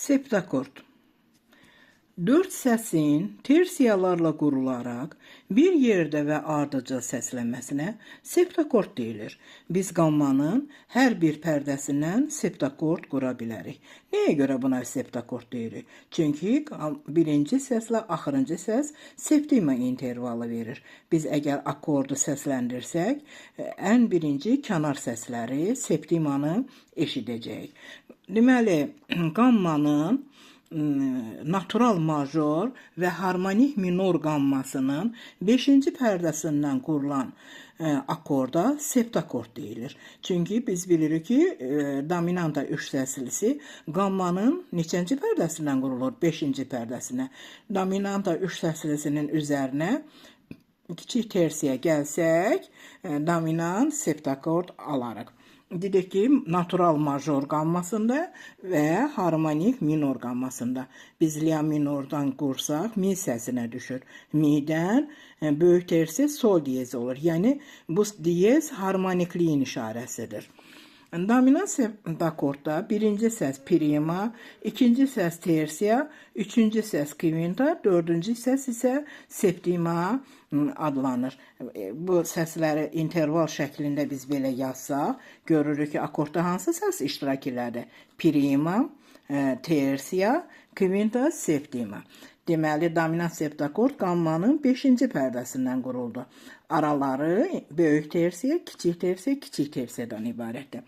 Septakord. Dörd səsin tersiyalarla qurularaq bir yerdə və ardıcıl səslənməsinə septakord deyilir. Biz qammanın hər bir pərdəsindən septakord qura bilərik. Nəyə görə buna septakord deyirik? Çünki birinci səslə axırıncı səs septima intervalı verir. Biz əgər akordu səsləndirsək, ən birinci kənar səsləri septimanı eşidəcəyik. Deməli, qammanın natural major və harmonik minor qammasının 5-ci pərdəsindən qurulan akorda septakord deyilir. Çünki biz bilirik ki, dominanta 3 səslisi qammanın neçənci pərdəsindən qurulur? 5-ci pərdəsinə. Dominanta 3 səslisinin üzərinə kiçik tersiya gəlsək, dominant septakord alarıq. Dedik ki, natural major qammasında və harmonik minor qammasında. Biz lia minordan qursaq, mi səsinə düşür. Midən böyük tersi sol diyez olur. Yəni, bu diyez harmonikliyin işarəsidir. Dominant septakordda birinci səs prima, ikinci səs tersiya, üçüncü səs kvinta, dördüncü səs isə septima adlanır. Bu səsləri interval şəklində biz belə yazsaq, görürük ki, akordda hansı səs iştirak elədi? Prima, tersiya, kvinta, septima. Deməli, dominant septakord qammanın 5-ci pərdəsindən quruldu. Araları böyük tersiya, kiçik tersiya, kiçik tersiyadan ibarətdir.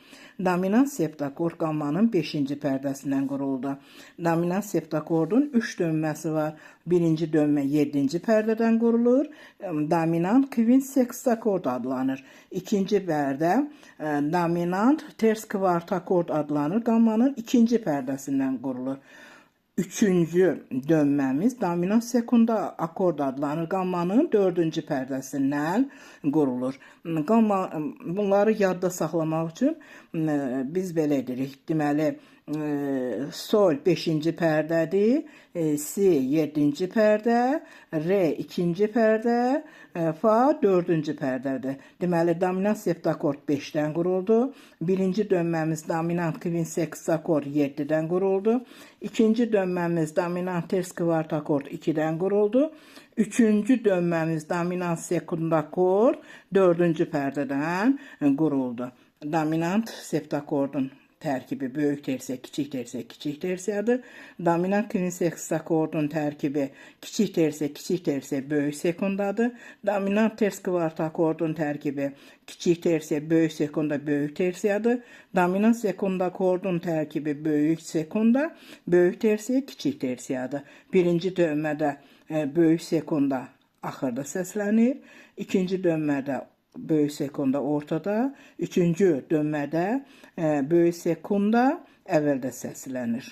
Dominant septakord qammanın 5-ci pərdəsindən quruldu. Dominant septakordun 3 dönməsi var. Birinci dönmə 7-ci pərdədən qurulur. Dominant kvint sekstakord adlanır. İkinci pərdə dominant ters kvart akord adlanır. Qammanın ikinci pərdəsindən qurulur. Üçüncü dönməmiz dominant sekunda akord adlanır. Qammanın dördüncü pərdəsindən qurulur. Qamma, bunları yadda saxlamaq üçün biz belə edirik. Deməli, sol 5-ci pərdədir, si 7-ci pərdə, re 2-ci pərdə, fa 4-cü pərdədir. Deməli, dominant septakord 5-dən quruldu. Birinci dönməmiz dominant kvint sekstakord 7-dən quruldu. İkinci dönməmiz dominant ters kvart akord 2-dən quruldu. Üçüncü dönməmiz dominant sekundakord 4-cü pərdədən quruldu. Dominant septakordun tərkibi böyük tersiya, kiçik tersiya, kiçik tersiyadır. Dominant kvint sekstakordun tərkibi kiçik tersiya, kiçik tersiya, böyük sekundadır. Dominant ters kvart akordun tərkibi kiçik tersiya, böyük sekunda, böyük tersiyadır. Dominant sekundakordun tərkibi böyük sekunda, böyük tersiya, kiçik tersiyadır. Birinci dönmədə böyük sekunda axırda səslənir. İkinci dönmədə böyük sekunda ortada, üçüncü dönmədə böyük sekunda əvvəldə səslənir.